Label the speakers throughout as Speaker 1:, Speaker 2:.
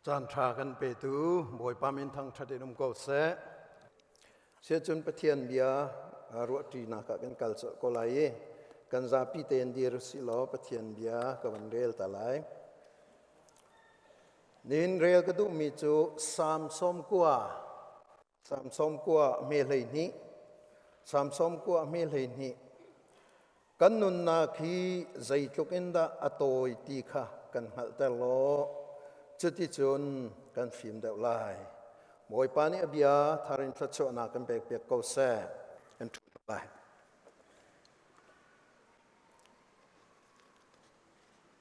Speaker 1: Caan ṭha kan petu Bawipa min thangṭhat in um ko seh. Siacun Pathian bia ruahṭinak ah kan kal colh ko lai i kan zapi tein dir usih law Pathian bia ka van rel ta lai. Nihin rel ka duhmi cu Salm 90, Salm 90 hme 12, Salm 90 hme 12. Kan nunnak hi zeitluk in dah a tawi ti kha kan hngalhter law cuticun kan fim deuh lai. Bawipa nih a bia thar in thluachuahnak kan pekpiak ko seh. Kan ṭhu lai.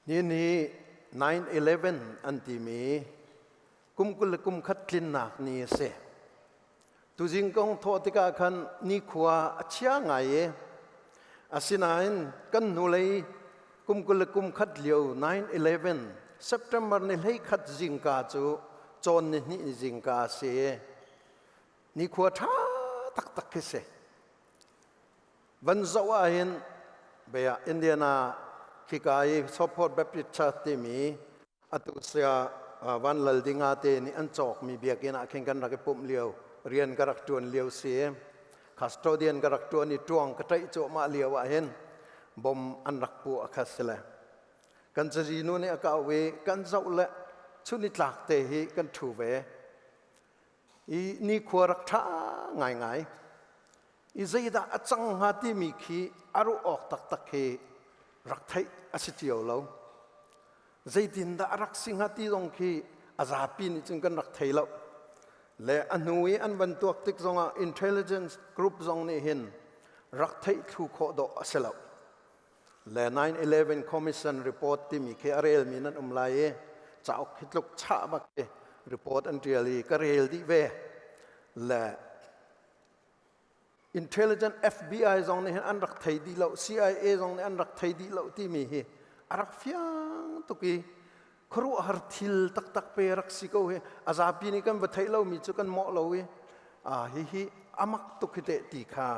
Speaker 1: Ni ni 9/11 an timi kum 20 le kum khat tlinnak ni a si. Tuzing kong thawh tikah khan nikhua a chia ngai i asinain kan hnulei kum 20 le kum khat lio 9/11 September ni 11 zingka cu cawn ni hnih ni zingka a si i nikhua ṭha taktak khi si. Van zoh ahhin bia Indiana khika i Southport Baptist Church timi Atu sia Van Lal Dinga te nih an cawkmi biakinn ah khin kan rak i pumh lio, rian ka rak ṭuan lio si. Custodian ka rak ṭuan i ṭuang ka ṭaih cuahmah lio ah hin bom an rak puah kha si le. Kan cazi nu nih a ka auh i kan zoh le chun i tlak te hi kan ṭhu ve. I nikhua rak ṭha ngaingai. I zeidah a cang hnga timi khi a ruah awk taktak khi rak theih a si cio lo. Zeitindah a rak si hnga ti zong khi a zapi nih cun kan rak thei lo. Le a hnu i an van tuak tik zongah intelligence group zong nih hin rak theih thlu khawh dawh a si lo. Le 9/11 Commission report timi khi a relmi nan um lai i cauk hi tluk chah bak i report an ṭial i ka rel dih ve. Le Intelligent FBI zong nih hin an rak thei dih lo, CIA zong nih an rak thei dih lo timi hi a rak fiang tuk i khuaruahhar thil taktak pe rak si ko hi. A zapi nih kan va theih lomi cu kan mawh lo i hihi amak tuk hi teh ti kha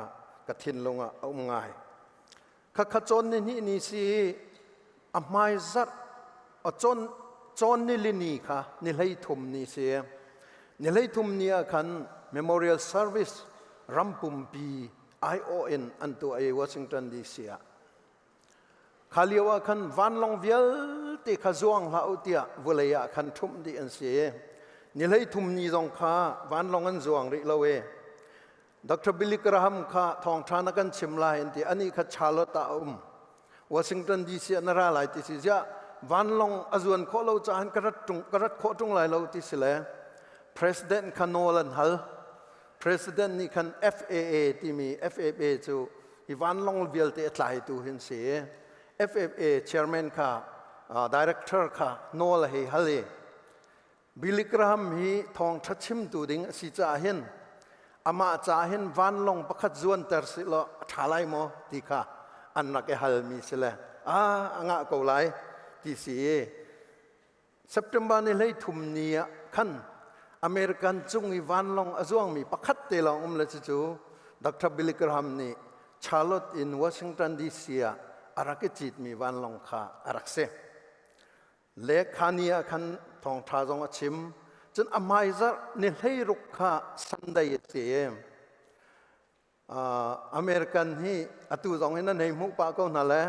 Speaker 1: ka thinlung ah a um ngai. Khakha cawn ni hnih ni si i a hmai zarh a cawn cawn ni lini kha ni 13 ni si. Ni 13 ni ah khan memorial service ram pumpi aiawh in an tuah i Washington DC ah. Kha lio ah khan vanlawng vialte kha zuang hlah u tiah vawlei ah khan ṭhumh dih an si. Ni 13 ni zong kha vanlawng an zuang rih lo i Dr. Billy Graham kha thawngṭha na kan chim lai an ti. Anih kha Charlotte ah a um. Washington DC ah na ra lai ti si. Ziah vanlawng a zuan khawh lo caah ka rat ṭung, ka rat khawh ṭung lai lo ti si le President kha nawl an hal. President nih khan FAA timi FAA cu hi vanlawng vialte a tlaitu hin si. FAA chairman kha director kha nawl a hei hal i Billy Graham hi thawngṭha chimtu ding a si caah hin amah caah hin vanlawng pakhat zuanter sih law a ṭha lai maw ti kha an rak i halmi si le a a ngah ko lai ti si i September ni 13 ni ah khan American cung i vanlawng a zuangmi pakhat te lawng um le cucu Dr. Billy Graham nih Charlotte in Washington DC ah a rak i citmi vanlawng kha a rak si. Le khani ah khan thawngṭha zong a chim. Cun a hmaizarh ni 16 kha Sunday a si. American hi atu zong hin nan hei hmuh pah ko hna le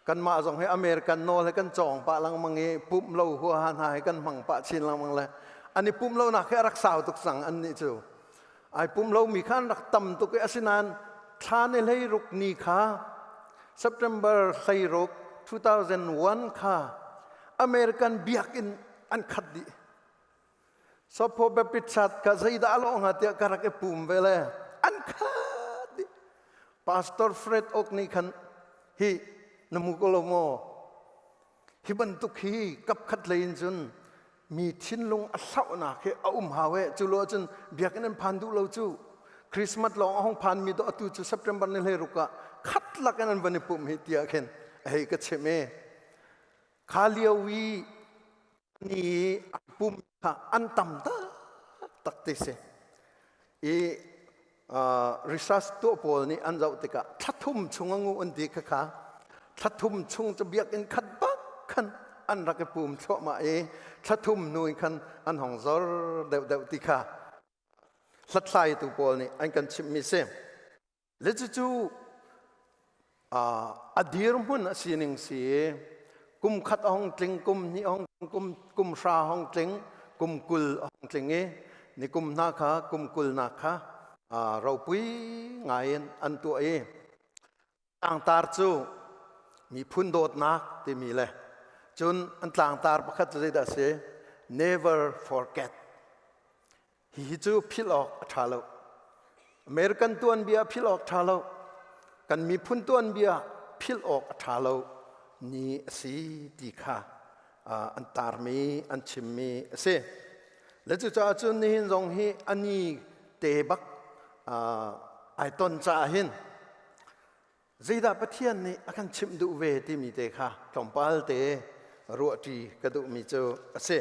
Speaker 1: kanmah zong hi American nawl he kan cawng pah lengmang i pumh lo huaha hna hi kan hmang pah chin lengmang le an i pumh lonak hi a rak sau tuk cang an nih cu. Ai pum lomi kha an rak tam tuk i asinain thla ni 16 ni kha September 16 2001 kha American biakinn an khat dih. Sopho Baptist Church kha zeidah a lawh hnga tiah ka rak i pum ve le an khat dih. Pastor Fred Oak nih khan hi na hmu ko lo maw? Hi bantuk hi kapkhat lei in cun mi thinlung a hlauhnak hi a um hau e. Cu lo ahcun biakinn an phan duh lo cu. Christmas lawng a hung phan mi do atu cu September ni 16 ah khat lak in an van i pumh hi tiah khin a hei ka chim i kha lio i ni pum kha an tam tak ti si. I research tuah pawl nih an zoh tikah thla thum chung a ngu an ti kha kha thla thum chung cu biakinn khat bak khan. an rak i pum thluahmah i thla thum hnu in khan an hong zor deuhdeuh ti kha hlathlaitu pawl nih an kan chimhmi si. Le cucu a dirhmun a sining si kum khat a hong tling, kum hnih a hong kum kum hra a hong tling, kum 20 a hong tling i ni kum hna kha kum 20 nak kha ropui ngai in an tuah i tlangtar cu miphun dawtnak timi le cun an tlangtar pakhat cu zeidah a si? Never forget. Hihi cu philh awk a ṭha lo. American tuanbia philh awk ṭha lo. Kan miphun tuanbia philh awk a ṭha lo ni a si ti kha an tarmi, an chimmi a si. Le cucaah cun nihin zong hi a ni te bak ai ton caah hin zeidah Pathian nih a kan chimh duh ve timi te kha tlawmpal te ruahṭi ka duhmi cu a si.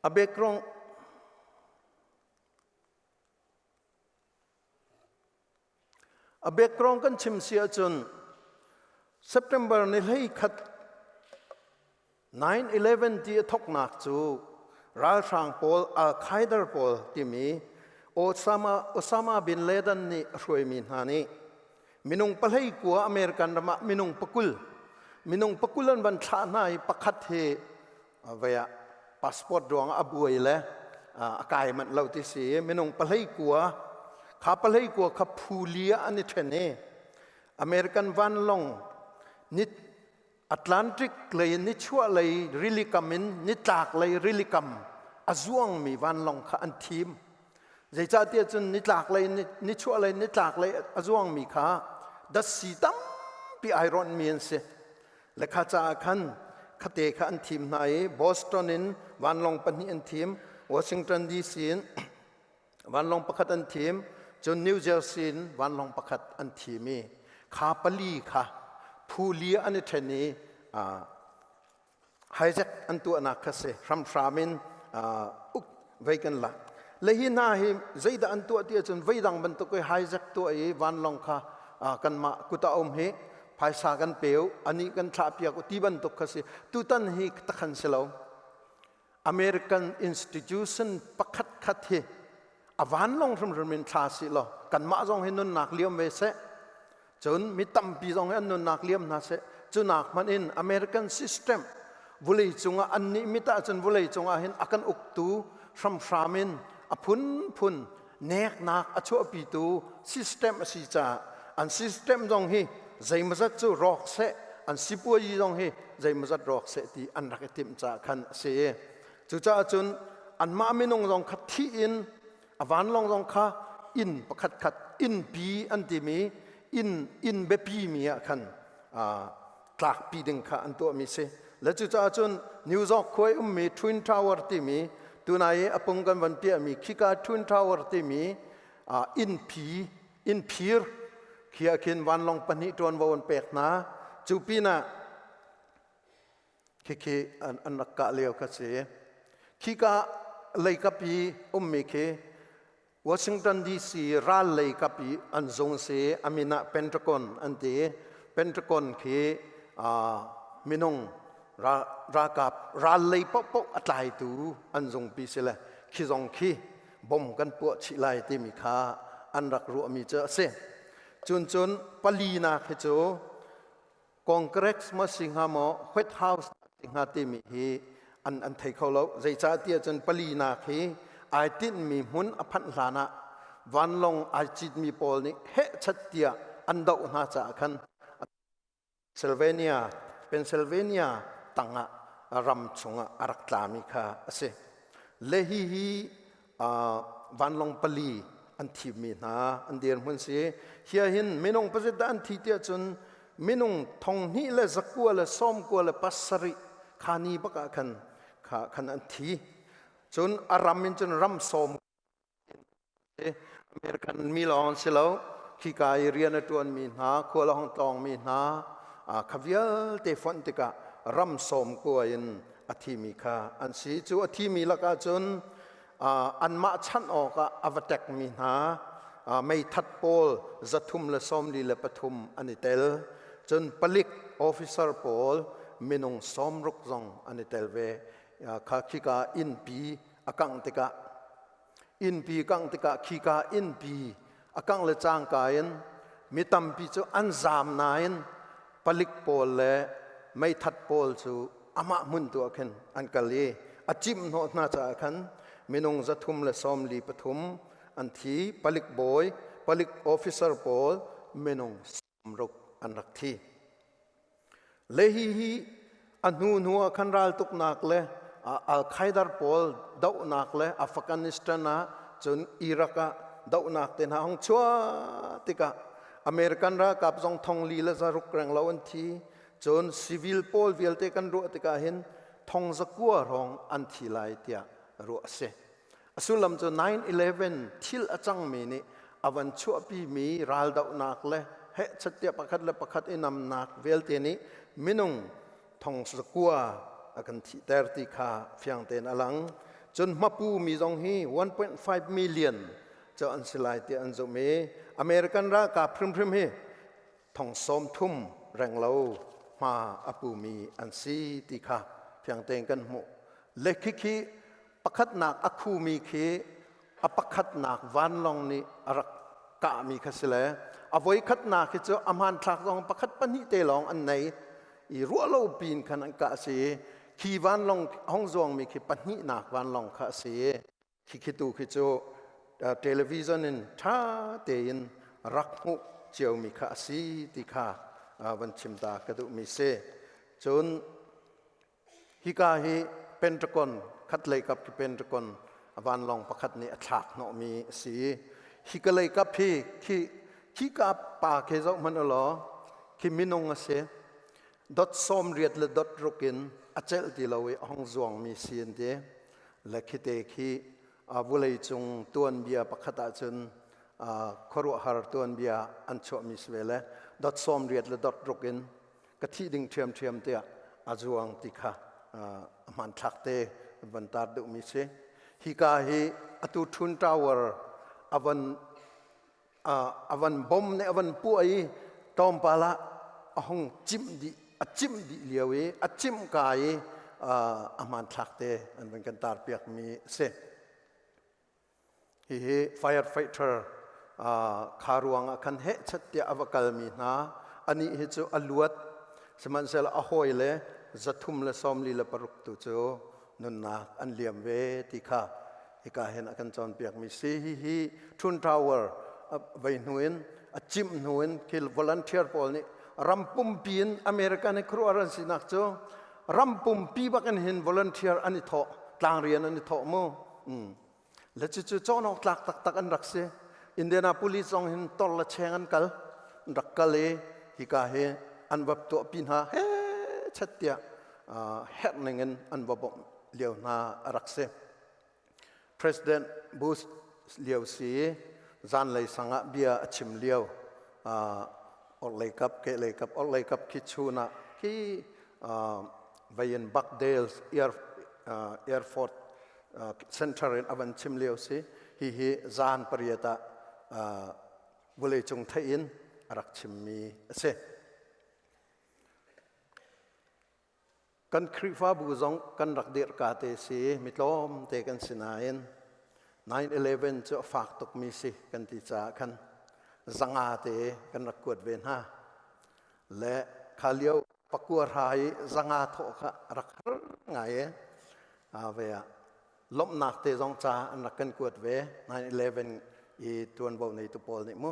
Speaker 1: A background A background kan chim si ahcun September ni 11 9/11 ti a thawknak cu ralhrang pawl Al-Qaeda pawl timi Osama, Osama bin Laden nih a hruaimi hna nih minung 19 American ram ah minung 20 minung 20 an van thlah hna i pakhat hi vei ah passport ruang ah a buai le a kai manh lo ti si minung 19 kha 19 kha phu li ah an i ṭhen i American vanlawng ni Atlantic lei in nichuah lei rili kam in nitlak lei rili kam a zuangmi vanlawng kha an thim. Zeicahtiah cun nitlak lei nichuah lei nitlak lei a zuangmi kha datsi tampi ai rawnhmi an si. Le kha caah khan khate kha an thim hna i Boston in vanlawng pahnih an thim, Washington DC in vanlawng pakhat an thim cun New Jersey in vanlawng pakhat an thim i kha pali kha phu li an i ṭhen i hijack an tuahnak kha si hramhram in uk vei kan lak le hi hna hi zeidah an tuah ti ahcun veidang bantuk i hijack tuah i vanlawng kha kanmah kut ah um hi phaisa kan peu ani kan thlah piak ti bantuk kha si tutan hi takhan si lo American institution pakhat khat hi a vanlawng hrimhrim in thla si law kanmah zong hi nunnak liam ve seh cun mi tampi zong hi an nunnak liam hna seh cunak hmanh in American system vulei cungah annih mit ahcun vulei cungah hin a kan uktu hramhram in a phunphun neknak a chuahpitu system a si caah an system zong hi zeimawzat cu rawk seh an sipuazi zong hi zeimawzat rawk seh ti an rak i timh caah khan a si cucaah cun anmah minung zong kha thih in a vanlawng zong kha inn pakhat khat innpi an timi inn inn biapi mi ah khan tlakpi ding kha an tuahmi si le cucaah cun New York khua i ummi Twin Tower timi tunai i a pung kan van piahmi khika Twin Tower timi innpi innphir khi ah khin vanlawng pahnih ṭuanvo an pek hna cu pinah khikhi an rak kah lio kha si khika leikap i ummi khi Washington DC ral lei kap i an zung si a min ah Pentagon an ti. Pentagon khi minung ralkap ral lei paohpaoh a tlaitu an zungpi si le khi zong khi bom kan puah chih lai timi kha an rak ruahmi cu a si. Cun cun palinak hi cu Congress maw si hnga maw White House si hnga timi hi an an thei kho lo zeicahtiah cun palinak hi ai tinhmi hmun a phanh hlan ah vanlawng ai citmi pawl nih hehchat tiah an doh hna caah khan Pennsylvania Pennsylvania tangah ram chungah a rak tlami kha a si le hi hi vanlawng pali an thimmi hna an dirhmun si hi hin minung pazit dah an thi tiah cun minung 2997 kha ni bak ah khan kha khan an thi cun a ram in cun ram sawm American mi lawng si lo khika i rian a ṭuanmi hna khual a hong tlawngmi hna kha vialte fonh tikah ram 90 in a thimi kha an si cu a thimi lakah cun anmah chanh awkah a va ṭekmi hna meithat pawl 343 an i tel cun palik officer pawl. Minung 60 zong an i tel ve. Kha khika innpi a kangh tikah, innpi kangh tikah khika innpi a kangh le cangka in mi tampi cu an zaam nain palik pawl le meithat pawl cu amah hmun tu ah khin an kal i a cimh hnawh hna caah khan minung 343 an thi. Palik bawi, palik officer pawl minung 60 an rak thi. Le hi hi a hnu hnu ah khan raltuknak le Al-Qaeda pawl dohnak le Afghanistan ah, cun Iraq ah dohnak te hna hong chuah tikah American ralkap zong 4600 reng lo an thi. Cun civil pawl vialte kan ruah tikah hin 9,000 hrawng an thi lai tiah ruah a si. A sullam cu 9/11 thil a cangmi nih a van chuahpimi raldohnak le hehchat tiah pakhat le pakhat i namnak vialte nih minung 9,000 a kan thihter ti kha fiang tein a lang. Cun hmapu mi zong hi 1.5 million cu an si lai tiah an zumh i American ralkap hrimhrim hi 30,000 renglo hma a pumi an si ti kha fiang tein kan hmuh. Le khikhi pakhatnak a khumi khi a pakhatnak vanlawng nih a rak kahmi kha si le a voikhatnak hi cu a hmanthlak zong pakhat pahnih te lawng an nei i ruah lo pin khan an kah si. Khi vanlawng hong zuangmi khi pahnihnak vanlawng kha a si. Khi khi tu khi cu television in ṭha tein rak hmuh ciomi kha a si ti kha van chim ta ka duhmi si. Cun hika hi Pentagon khatlei kap khi Pentagon vanlawng pakhat nih a thlak hnawhmi a si. Hika lei kap hi khi khika pa khi zoh hmanh u law, khi minung a si. Dot 86.6 in a celh ti lo i a hong zuangmi si an ti. Le khite khi vulei cung tuanbia pakhat ahcun khuaruahhar tuanbia an chuahmi si ve le dot 86.6 in ka thih ding ṭhiamṭhiam tiah a zuang ti kha a hmanthlak te van tar duhmi si. Hika hi atu Twin Tower a van bom nih a van puah i tlawmpal ah a hung cimh dih, a cimh dih lio i a cimh ka i a hmanthlak te an van kan tar piakmi a si. Hihi firefighter kha ruangah khan hehchat tiah a va kalmi hna. Anih hi cu a luat, sihmanhsehlaw a hawi le 346 tu cu nunnak an liam ve ti kha hika hin a kan cawnpiakmi si. Hihi Twin Tower vei hnu in a cimh hnu in khi volunteer pawl nih ram pumpi in, American i khuaruahhar an sinak cu ram pumpi bak in hin volunteer an i thawh, tlangrian an i thawh mu. Le cucu cawn awk tlak taktak an rak si. Indianapolis zong hin tor le cheng an kal, an rak kal i hika hi an va tuahpi hna he chat tiah herh ning in an va bawmh lio hna a rak si. President Bush lio si, zanlei sang ah bia a chim lio. Orhlei kap, kehlei kap, orhlei kap khi chun ah khi vayin Buckdale Airport Center in a van chim lio si. Hi hi zan 8 ah vawleicung theih in a rak chimmi a si. Kan Khrihfabu zong kan rak dirh ka te si, mi tlawm te kan si nain 9/11 cu a fak tukmi si kan ti caah khan 500 te kan rak kuat ve hna. Le kha lio pakua hra i 500 thawh kha rak har ngai e. Ve ah lawmhnak te zong ca an rak kan kuat ve 9/11 i tuanvo neitu pawl nih mu.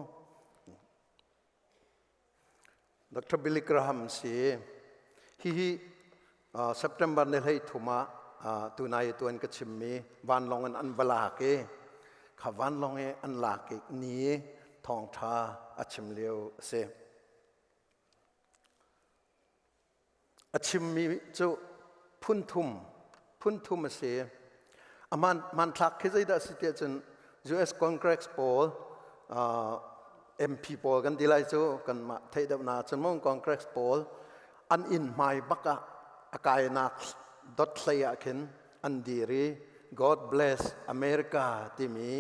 Speaker 1: Dr. Billy Graham si. Hihi September ni 13 ah tunai tuan ka chimmi vanlawng in an va lak i kha vanlawng i an lak i ni thawngtha a chim lio a si. A chimmi cu phun thum, phun thum a si. A hmanthlak khi zeidah si tiah cun US Congress pawl, MP pawl kan ti lai cu, kanmah theih deuh na cun mong Congress pawl an inn hmai bak ah a kainak dot hlei ah khin an dir i "God Bless America" timi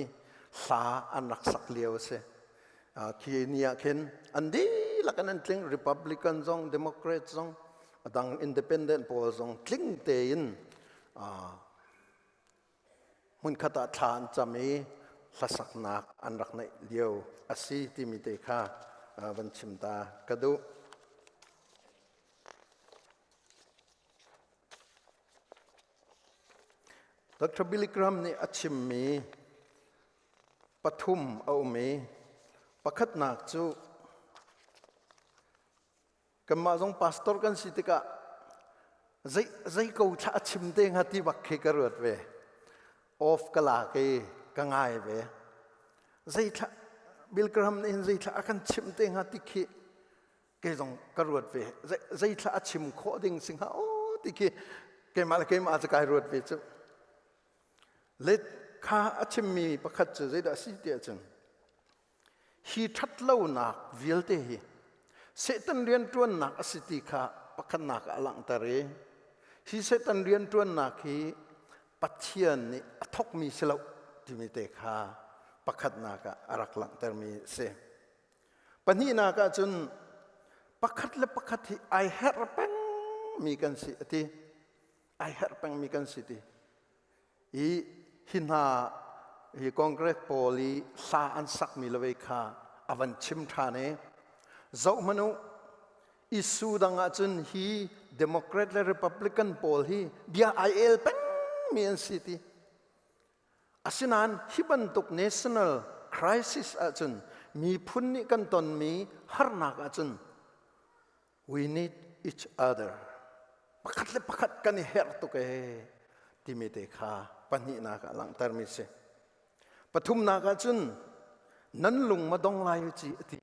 Speaker 1: hla an rak sak lio a si. Khi ni ah khin an dihlak in an tling, Republican zong, Democrat zong. A dang independent pawl zong tling tein hmunkhat ah thla an cam i hlasaknak an rak neih lio a si timi te kha van chim ta ka duh. Dr. Billy Graham nih a chimmi pathum a um i pakhatnak cu Kanmah zong pastor kan si tikah zei zei ko thla a chim te hnga ti bak khi ka ruat ve. Off ka lak i ka ngai ve. Zei thla Bill Graham nih hin zei thla a kan chim te hnga ti khi kei zong ka ruat ve. Zei, zei thla a chim khawh ding si hnga o ti khi keimah le keimah cu kai ruat ve cu. Le kha a chimmi pakhat cu zeidah a si ti ahcun Hi ṭhatlonak vialte hi Satan rianṭuannak a si ti kha pakhatnak ah a langhter i hi Satan rianṭuannak hi Pathian nih a thawkmi si lo timi te kha pakhatnak ah a rak langhtermi a si. Pahnihnak ah cun pakhat le pakhat hi ai herh pengmi kan si a ti. Ai herh pengmi kan si ti. I hi hna hi Congress pawl i hla an sakmi le vei kha a van chim ṭhan i zohhmanh u issue dang ahcun hi Democrat le Republican pawl hi bia ai el pengmi an si ti. Asinain hi bantuk national crisis ahcun miphun nih kan tonmi harnak ahcun We need each other. Pakhat le pakhat kan i herh tuk ee timi te kha pahnihnak ah langhtermi si. Pathumnak ah cun nan lung ma dong lai ci a ti.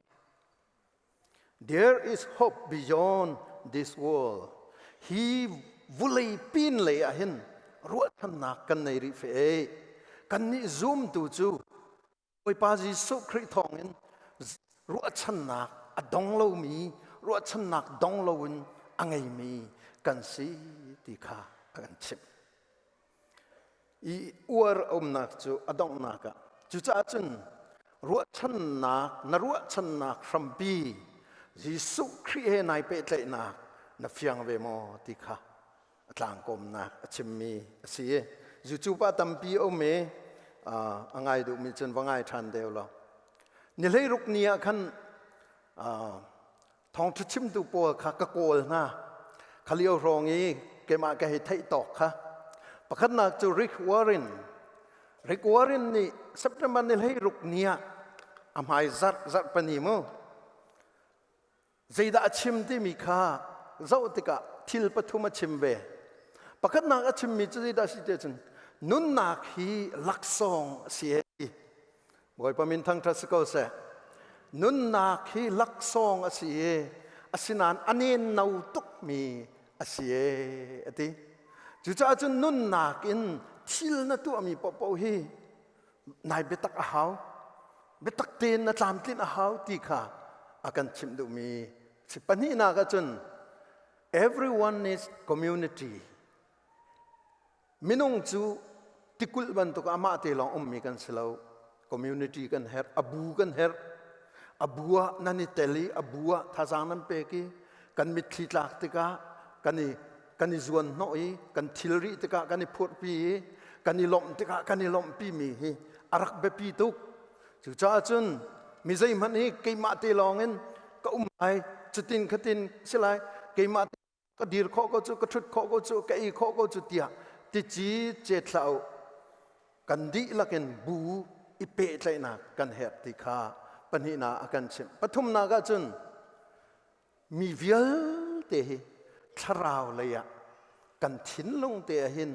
Speaker 1: There is hope beyond this world. Hi vulei pin lei ah hin ruahchannak kan nei rih fe ee. Kan nih zumtu cu Bawipa Jesuh Khrih thawngin ruahchannak a dong lomi ruahchannak dong loin a ngeimi kan si ti kha a kan chimh. I uar umnak cu a donghnak ah cucaah cun ruahchannak na ruahchannak hrampi Jesuh Khrih he nai pehtlaihnak na fiang ve maw ti kha a tlangkawmnak a chimmi a si i YouTube ah tampi a um i a ngai duhmi cun va ngai ṭhan deuh lo. Ni hleiruk ni ah khan thawngṭha chimtu pawl kha ka kawl hna. Kha lio hrawng i keimah ka hei theih tawk kha. Pakhatnak cu Rick Warren. Rick Warren nih September ni hleiruk ni ah a hmai zarh zarh pani mu Zeidah a chim timi kha zoh tikah thil pathum a chim ve. Pakhatnak a chimmi cu zeidah a si ti ahcun nunnak hi laksawng a si e. Bawipa min thangṭhat si ko seh. Nunnak hi laksawng a si i asinain a nenno tukmi a si e a ti. Cucaah cun nunnak in thil na tuahmi paohpaoh hi nai biatak a hau biatak tein na tlamtlinh a hau ti kha a kan chimh duhmi si pahnihnak ahcun everyone needs community minung cu tikulh bantuk amah te lawng ummi kan si lo community kan herh a bu kan herh a bu ah nan i tel i a bu ah thazaang nan pek i kan mitthli tlak tikah kan i kan i zuan hnawh i kan thilri tikah kan i phurhpi i kan i lawmh tikah kan i lawmhpi mi hi a rak biapi tuk. Cucaah cun mi zeihmanh hi keimah te lawng in ka um lai cutin khatin si lai keimah ka dir khawh ko cu ka ṭhut khawh ko cu ka ei khawh ko cu tiah tici cet hlah u kan dihlak in bu i pehtlaihnak kan herh ti kha pahnihnak a kan chimh pathumnak ah cun Mi vialte hi thlarau lei ah kan thinlung te ah hin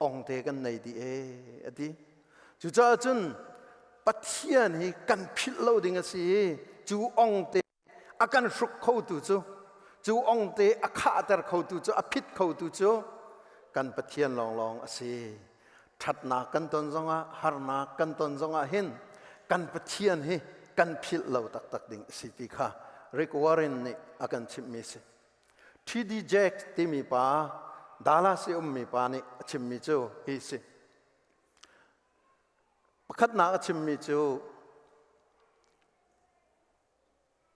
Speaker 1: ong te kan nei dih ee a ti. Cucaah cun Pathian hi kan philh lo ding a si i cu ong te a kan hruk khotu cu cu ong te a khahter khotu cu a phit khotu cu kan Pathian lawnglawng a si. Ṭhatnak kan ton zongah harnak kan ton zongah hin kan Pathian hi kan philh lo taktak ding a si ti kha Rick Warren nih a kan chimhmi a si. T.D. Jakes timi pa Dallas i ummi pa nih a chimmi cu hi si. Pakhatnak a chimmi cu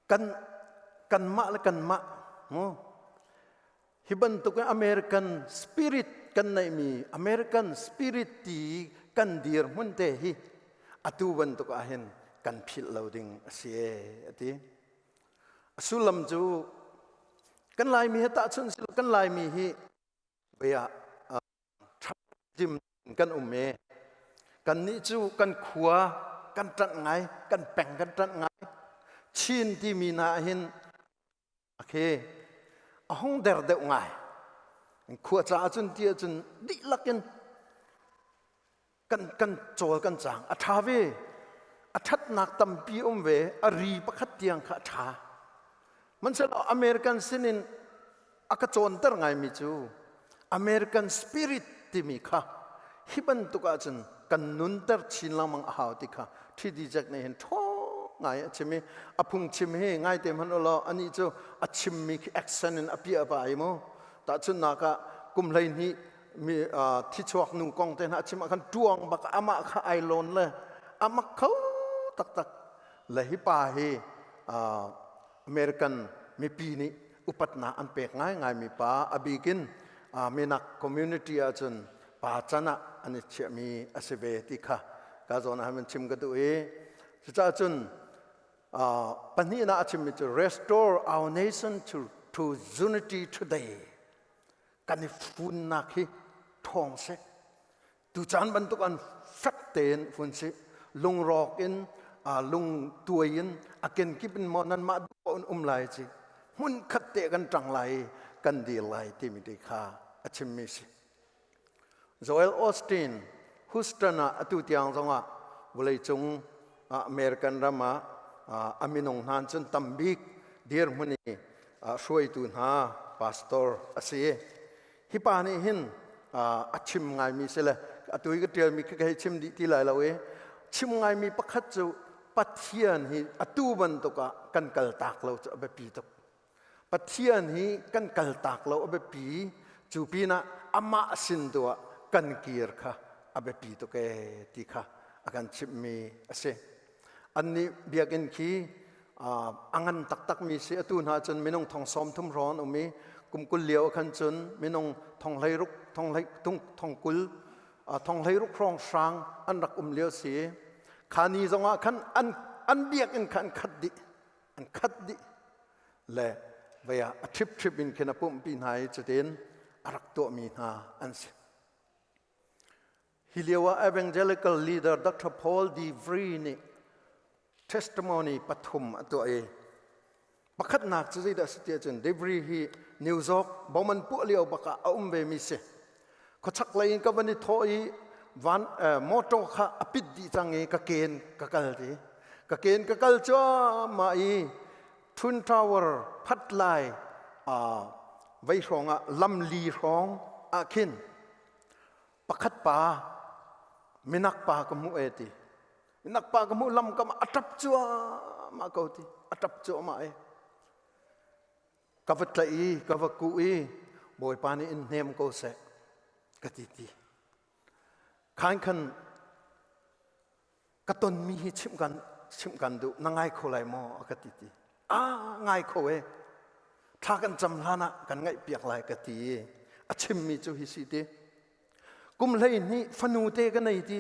Speaker 1: kan kanmah le kanmah mu. Hi bantuk in American spirit kan neihmi American spirit ti kan dirhmun te hi atu bantuk ah hin kan philh lo ding a si e a ti. A sullam cu kan Laimi he tahchunh si kan Laimi hi bia ṭhim kan um e. Kannih cu kan khua kan ṭanh ngai, kan peng kan ṭanh ngai. Chin timi hna ah hin khi a hung der deuh ngai. Khua caah cun ti ahcun dihlak in kan kan cawl kan cang. A ṭha ve. A ṭhatnak tampi um ve. A ri pakhat tiang kha a ṭha. Hmanhsehlaw American sinin a ka cawnter ngaimi cu American spirit timi kha hi bantuk ahcun kan nunter chin lengmang a hau ti kha TD Jack nih hin ṭhawng ngai a chim i a phungchim hi ngaite hmanh ulaw anih cu a chimmi khi accent in a piah pa ai mu tahchunhnak ah kum 12 mi thichuak nu kong te hna a chim ah khan ṭuang bak amah kha ai lawn le a mak kho taktak le hi pa hi American mipi nih upatnak an pek ngaingaimi pa a bikin minak community ahcun pa can ah an i chiahmi a si ve ti kha ka zawn ah han chim ka duh i cucaah cun pahnihnak a chimmi cu restore our nation to, to unity today kan i funnak hi ṭhawng seh Tucaan bantuk an fek tein fun si lungrawk in lung tuai in a kenkip in maw nanmah duh in um lai ci hmun khat te kan ṭang lai i kan dir lai timi te kha a chimmi si. Joel Osteen Houston ah atu tiang zongah vawleicung American ram ah a minung hna cun tambik dirhmun i hruaitu hna pastor a si. Hi pa nih hin a chim ngaimi si le atu i ka ṭialmi khi ka hei chim dih ti lai lo i chim ngaimi pakhat cu Pathian hi atu bantuk ah kan kaltak lo cu a biapi tuk. Pathian hi kan kaltak lo a biapi cu pinah amah sin tu ah kan kir kha a biapi tuk ee ti kha a kan chimhmi a si. Annih biakinn khi a ngan taktakmi si atu hna cun minung thong sawm thum hrawng an um i kum 20 lio khan cun minung thong 16 thong hlei thong 20 thong 16 hrawng hrang an rak um lio si kha ni zongah khan an an biakinn kha an khat dih an khat dih le vei ah a ṭhip ṭhip in khin a pumhpi hna i cutin a rak tuahmi hna an si Hi lio ah evangelical leader Dr. Paul D. Vree nih testimony pathum a tuah i pakhatnak cu zeidah si tiah cun DeVry hi New York bom an puah lio bak ah a um ve mi si. Khuachak lei in ka van i thawh i van motor kha a pit dih cang i ka ken ka kal ti. Ka ken ka kal cuahmah i Twin Tower phat lai vei hrawng ah lamli hrawng ah khin Pakhat pa minak pa ka hmuh e ti. Minak pa ka hmuh lam kam a ṭap cuahmah ko ti. A ṭap cuahmah e. Ka va tlaih i ka va kuh i Bawipa nih in hnem ko seh ka ti ti. Khan khan ka tonmi hi chimh kan chimh kan duh na ngai kho lai maw a ka ti ti a ngai kho e thla kan cam hlan ah kan ngaih piak lai ka ti a chimmi cu hi si ti kum 12 fanu te ka nei ti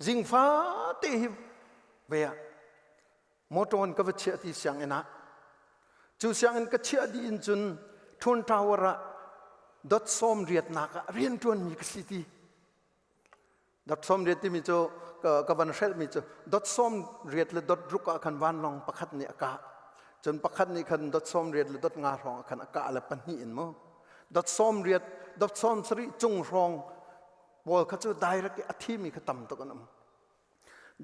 Speaker 1: zingfa te hi ve ah motor in ka va chiah ti sianginn ah cu sianginn ka chiah dih in cun Twin Tower ah dot sawm riatnak ah rian ṭuanmi ka si ti Dot sawm riat timi cu ka van hrelhmi cu dot sawm riat le dot ruk ah khan vanlawng pakhat nih a kah. Cun pakhat nih khan dot sawm riat le dot nga hrawng ah khan a kah le pahnih in mu. Dot sawm riat, dot sawm sarih cung hrawng pawl kha cu direct i a thimi kha tam tuk an um.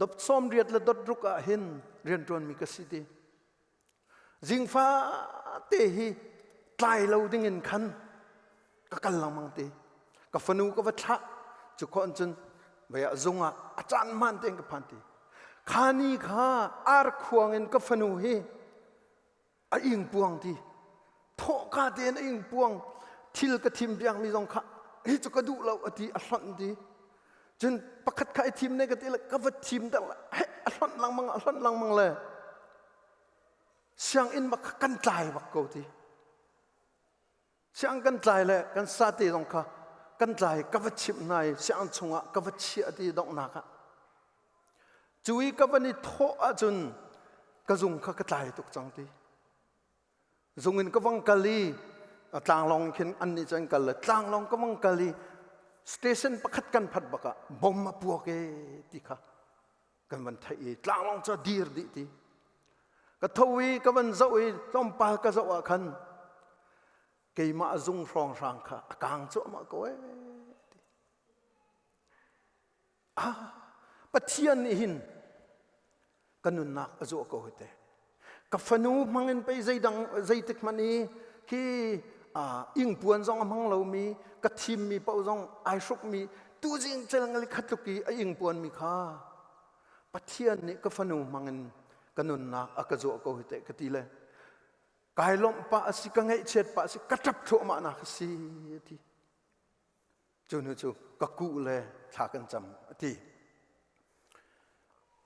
Speaker 1: Dot sawm riat le dot ruk ah hin rianṭuanmi ka si ti. Zingfa te hi tlai lo dingin khan ka kal lengmang te. Ka fanu ka va thlah cu khon cun vei ah zung ah a caan hmaan tein ka phan ti. Kha ni kha ar khuang in ka fanu hi a ing puang ti. Thawhka tein a ing puang thil ka thim piakmi zong kha hi cu ka duh lo a ti a hlonh ti. Cun pakhat kha i thim ne ka ti le ka va thim deuh he a hlonh lengmang a hlonh lengmang le sianginn bak kha kan tlai bak ko ti. Siang kan tlai le kan sate zong kha kan tlai ka va chimh hna i siang chungah ka va chiah ti donghnak ah. Cu i ka van i thawh ahcun ka zung kha ka tlai tuk cang ti. Zung in ka vang kal i tlanglawng khin an nih cu an kal le tlanglawng ka vang kal i station pakhat kan phat bak ah bom a puak e ti kha kan van theih i tlanglawng cu a dir dih ti. Ka tho i ka van zoh i tlawmpal ka zoh ah khan keimah zung hrawnghrang kha a kang cuahmah ko ee ti. Ah, Pathian nih hin ka nunnak a zuah ko hi te. Ka fanu hmang in pei zeidang zeitik hmanh i hi ingpuan zong a hmang lomi ka thimmi paoh zong ai hrukmi tuzing cel khat tluk i a ingpuan mi kha Pathian nih ka fanu hmang in ka nunnak a ka zuah ko hi teh ka ti le kai lawmh pah a si ka ngaihchiat pah a si ka ṭap thluahmah nak a si a ti. Cu hnu cu ka kuh le thla kan cam a ti.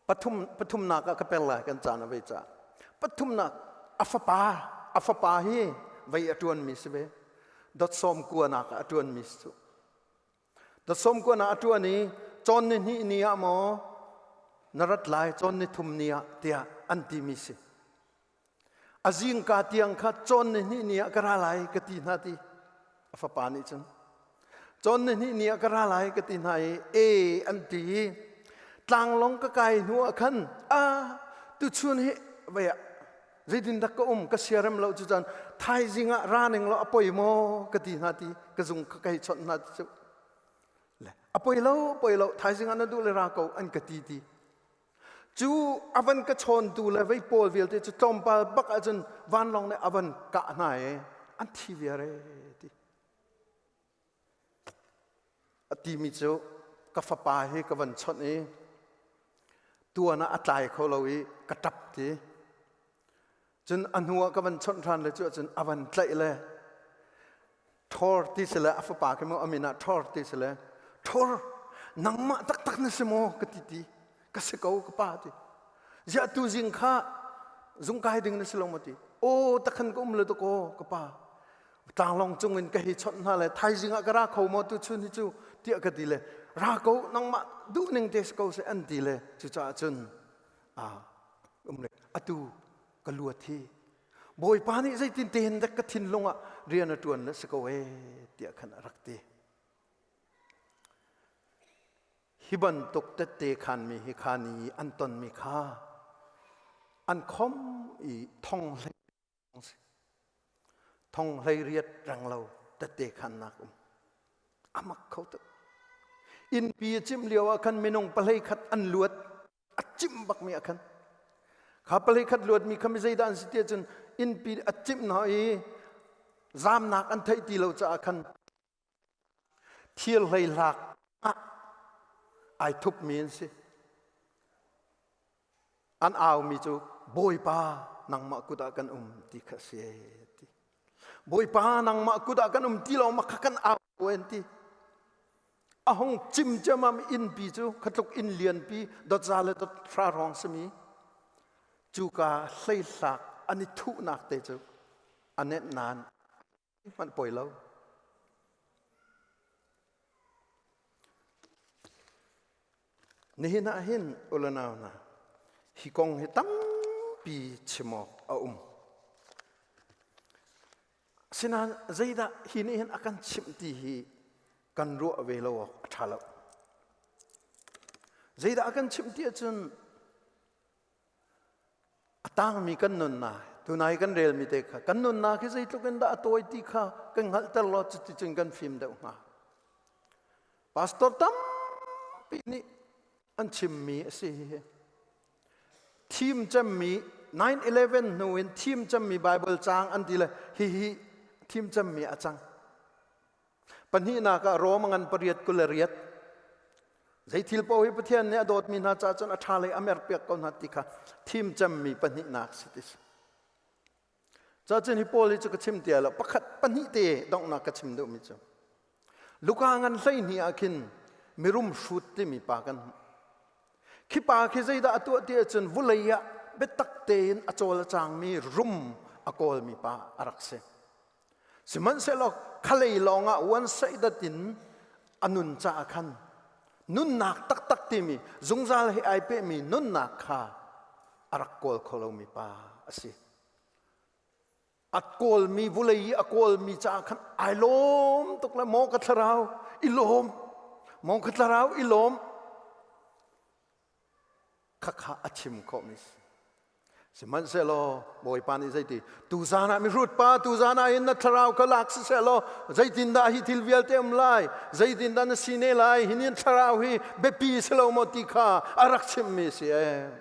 Speaker 1: Pathum pathumnak ah ka per lai kan caan a vei ca. Pathumnak a fapa a fapa hi vei a ṭuanmi si ve. Dot sawm kuanak ah a ṭuanmi si cu. Dot sawm kuanak a ṭuan i cawn ni hnih ni ah maw na rat lai cawn ni thum ni ah tiah an timi si. A zingka tiang kha cawn ni hnih ni ah ka ra lai ka ti hna ti a fapa nih cun cawn ni hnih ni ah ka ra lai ka ti hna i e an ti i tlanglawng ka kai hnu ah khan a tuchun hi vei ah zeitin dak ka um ka siarem lo cu cun thaizing ah ra ning law a poi maw ka ti hna ti ka zung ka kai chawnh hna ti cu le a poi lo poi lo thaizing ah na duh le ra ko an ka ti ti Cu a van ka chawntu le vei pawl vialte cu tlawmpal bak ahcun vanlawng nih a van kah hna i an thi viar e ti. A timi cu ka fapa hi ka van chawnh i tuan ah a tlai kho lo i ka ṭap ti. Cun a hnu ah ka van chawnh ṭhan le cu ahcun a van tlaih le Thor ti si le a fapa khi maw a min ah Thor ti si le Thor nangmah taktak na si maw ka ti ti ka si ko ka pa ti ziah tu zing kha zungkai ding na si lo maw ti aw takhan ka um le dakaw ka pa tlanglawng cung in ka hei chawnh hna le thaizing ah ka ra kho maw tu chun hi cu tiah ka ti le ra ko nangmah duh ning te si ko seh an ti le cucaah cun a um le atu ka luat hi Bawipa nih zeitin tein dek ka thinlung ah rian a ṭuan le si ko ee tiah khan a rak ti. Hi bantuk tette khanmi hi kha ni an tonmi kha an khom i thong hlei thong hlei riat reng lo tette khannak um amak kho tuk innpi a cimh lio ah khan minung pahlei khat an luat a cimh bakmi ah khan kha palei khat luatmi kha mi zeidah an si ti ahcun innpi a cimh hna i zamnak an theih ti lo caah khan thir hleihlak ah ai thupmi an si an aumi cu bawipa nangmah kut ah kan um ti kha si ti bawipa nangmah kut ah kan um ti lo ma kha kan au an ti A hung cim ciammam innpi cu khatluk inn lianpi dotza le dothra hrawng simi cuka hleihlak an i thuhnak te cu a nenh nain hmanh poi lo. Nihin ah hin ulanau hna hi kong hi tampi chim awk a um. Asinain zeidah hi nih hin a kan chimh ti hi kan ruah ve lo awk a ṭha lo. Zeidah a kan chimh ti ahcun a tangmi kan nunnak tunai kan relmi te kha kan nunnak hi zeitluk in dah a tawi ti kha kan hngalhter law cuticun kan fim deuh hnga. Pastor tampi nih an chimmi a si hi. Thim cemmi 9/11 hnu in thim cemmi Bible caang an ti le hihi thim cemmi a cang. Pahnihnak ah Rom ngan pariat 28 zei thil paoh hi Pathian nih a dawtmi hna caah cun a ṭha lei a merpiak ko hna ti kha thim cemmi pahnihnak si ti si. Cacun hi Paul hi cu ka chim tia lo pakhat pahnih te donghnak ka chim duhmi cu Luka ngan 12 ah khin mirum hrut timi pa kan hmuh. Khi pa khi zeidah a tuah ti ahcun vulei ah biatak tein a cawl a cangmi rum a kawlmi pa a rak si. Sihmanhsehlaw khalei lawngah one sided in a nun caah khan nunnak taktak timi zungzal he ai pehmi nunnak kha a rak kawl kho lomi pa a si. A kawlmi vulei i a kawlmi caah khan ai lawm tuk le maw ka thlarau i lawm maw ka thlarau i lawm khakha a chim khawhmi si. Sihmanhsehlaw Bawipa nih zeiti tuzan ah mihrut pa tuzan ah hin na thlarau kha lak siseh law zeitindah hi thil vialte um lai zeitindah na si ne lai hi nin thlarau hi biapi si lo maw ti kha a rak chimmi si ee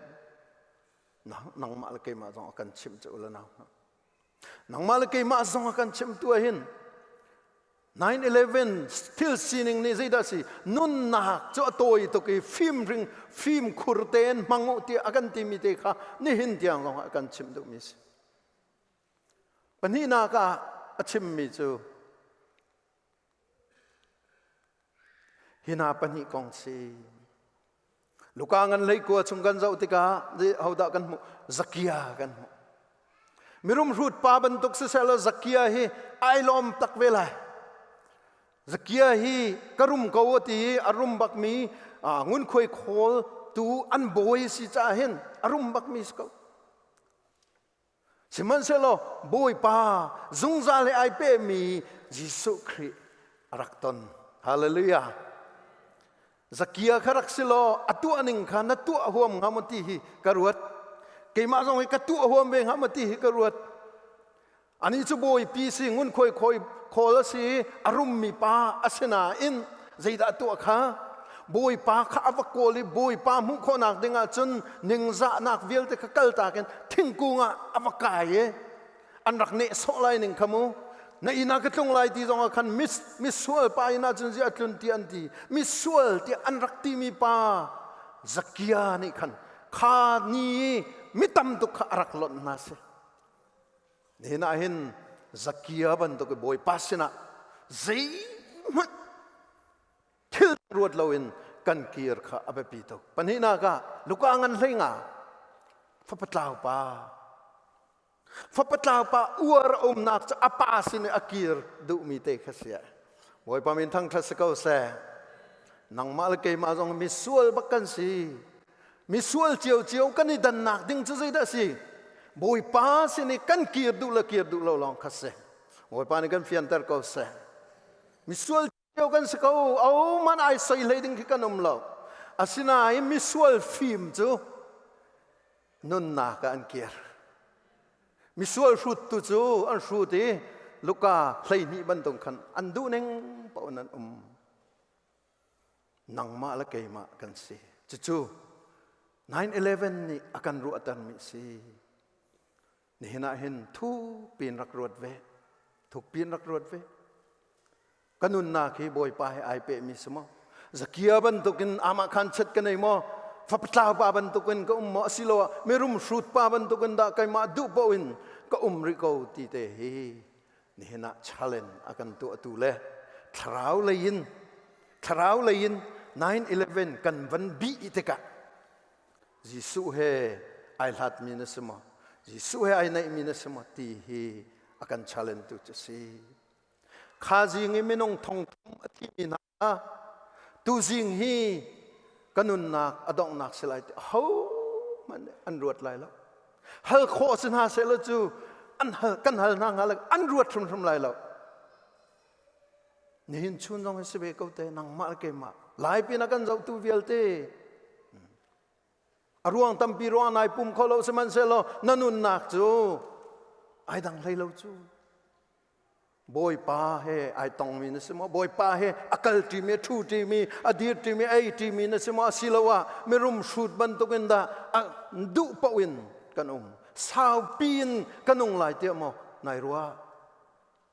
Speaker 1: nangmah le keimah zong a kan chimh cu ula nau nangmah le keimah zong a kan chimh tu ah hin 9/11 thil sining nih zeidah si nunnak cu a tawi tuk i fimring fimkhur tein hmang u tiah a kan timi te kha nihin tiang zong ah a kan chimh duhmi si. Pahnihnak ah a chimmi cu hi hna pahnih kong si. Luka ngan hlei kua chung kan zoh tikah hodah kan hmuh? Zakia kan hmuh. Mirum hrut pa bantuk siseh Zakia hi ai lawm tak ve lai. Zakia hi ka rum ko ti a rum bakmi ngunkhuai khawl tu an bawi si caah hin a rum bakmi si ko. Sihmanhsehlaw Bawipa zungzal he ai pehmi Jesuh Khrih a rak ton. Hallelujah. Zakia kha rak si law a tuah ning kha na tuah huam hnga maw ti hi ka ruat. Keimah zong hi ka tuah huam ve hnga maw ti hi ka ruat. Ani cu bawipi si ngunkhuai khawi khawl a si a rummi pa a si nain zeidah a tuah kha bawipa kha a va kawl i bawipa hmuh khawhnak ding ah cun ningzahnak vialte kha kaltak in thingkung ah a va kai i an rak nehsawh lai ning kha mu na inn ah ka tlung lai ti zong ah khan mis misual pa inn ah cun ziah tlun ti an ti misual tiah an rak timi pa Zakia nih khan kha ni i mi tam tuk kha a rak lonh hna si Nihin ah hin Zakia bantuk i Bawipa sinah zeihmanh thil ruat loin kan kir kha a biapi tuk. Pahnihnak ah Luka ngan hlei nga fapa tlau pa fapa tlau pa uar a umnak cu a pa sin i a kir duhmi te kha si. Bawipa min thangṭhat si ko seh. Nangmah le keimah zong misual bak kan si. Misual ciocio kan i dannak ding cu zeidah a si? Bawipa sin i kan kir duh le kir duh lo lawng kha si. Bawipa nih kan fianter ko seh. Misual cio kan si ko. O man ai soi hlei ding khi kan um lo. Asinain misual fim cu nunnak ah an kir. Misual hrut tu cu an hrut i Luka 12 bantuk khan an duh ning paoh in an um. Nangmah le keimah kan si. Cucu 9/11 nih a kan ruahtermi si. Nihin ah hin thuk piin rak ruat ve. Thuk piin rak ruat ve. Ka nunnak hi Bawipa he ai pehmi si maw? Zakia bantukin amah khan chet ka nei maw? Fapatlau pa bantukin ka um maw? Asiloah mirum hrut pa bantukin dah keimah duh paoh in ka um rih ko ti te hi nihin ah challenge a kan tuahtu le thlarau lei in thlarau lei in 9/11 kan van bih tikah Jesuh he ai hlatmi na si maw Jesuh he ai naihmi na si maw ti hi a kan challenge tu cu si kha zing i minung thong thum a thimi hna tuzing hi ka nunnak a donghnak si lai ti ho hmanh an ruat lai lo hal khawh si hna seh cu an hal kan hal hna hnga le an ruat hrimhrim lai lo nihin chun zong hi si ve ko te nangmah le keimah lai pin a kan zohtu vialte a ruang tampi ruang nai pum kho lo sihmanhsehlaw na nunnak cu ai dang hlei lo cu Bawipa he ai tongmi na si maw? Bawipa he a kal ṭimi, a ṭhu ṭimi, a dir ṭimi, a ei ṭimi na si maw? Asiloah mirum hrut bantukin dah a duh paoh in kan um. Saupi in ka nung lai tiah maw nai ruah?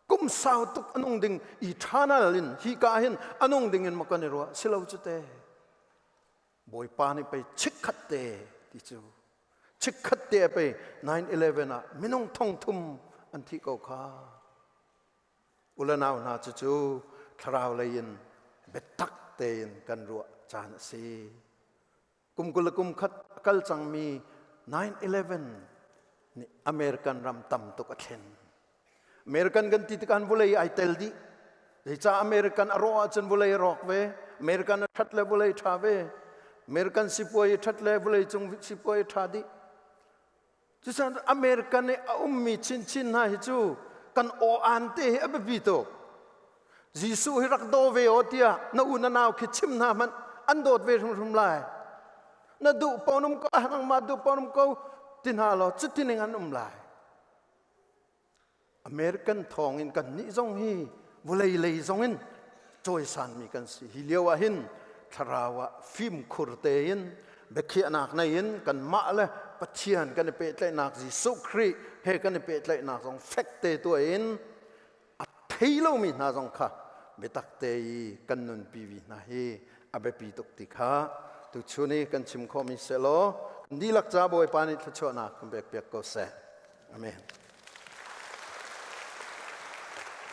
Speaker 1: Kum sau tuk a nung ding eternal in hi ka hin a nung ding in maw kan i ruah? Si lo cu te. Bawipa nih pei chikkhat te ti cu chikkhat te pei 9/11 ah minung thong thum an thi ko kha ule nau hna cucu thlarau lei in biatak tein kan ruah caan a si kum 20 le kum khat a kal cangmi 9/11 nih American ram tam tuk a thlen. American kan ti tikah vawlei ai tel dih. Zeicah American a rawh ahcun vawlei a rawk ve. American a ṭhat le vawlei ṭha ve. American sipuai a ṭhat le vawlei cung sipuai a ṭha dih. Cucaah American i a ummi chinchin hna hi cu kan aw-aan te hi a biapi tuk. Jesuh hi rak daw ve aw tiah na u na nau khi chim hna hmanh an dawt ve hrimhrim lai. Na duh pawn um ko, ah nangmah duh pawn um ko ti hna law cuti ning an um lai. American thawng in kan nih zong hi vawlei lei zong in cawisanmi kan si. Hi lio ah hin thlarau ah fimkhur tein biakhiahnak nei in kanmah le Pathian kan i pehtlaihnak Jesuh Khrih he kan i pehtlaihnak zong fek te tuah in a thei lomi hna zong kha biatak te i kan nunpi vi hna hi a biapi tuk ti kha tuchun i kan chim khawhmi selaw dihlak ca Bawipa nih thluachuahnak kan pek piak ko seh. Amen.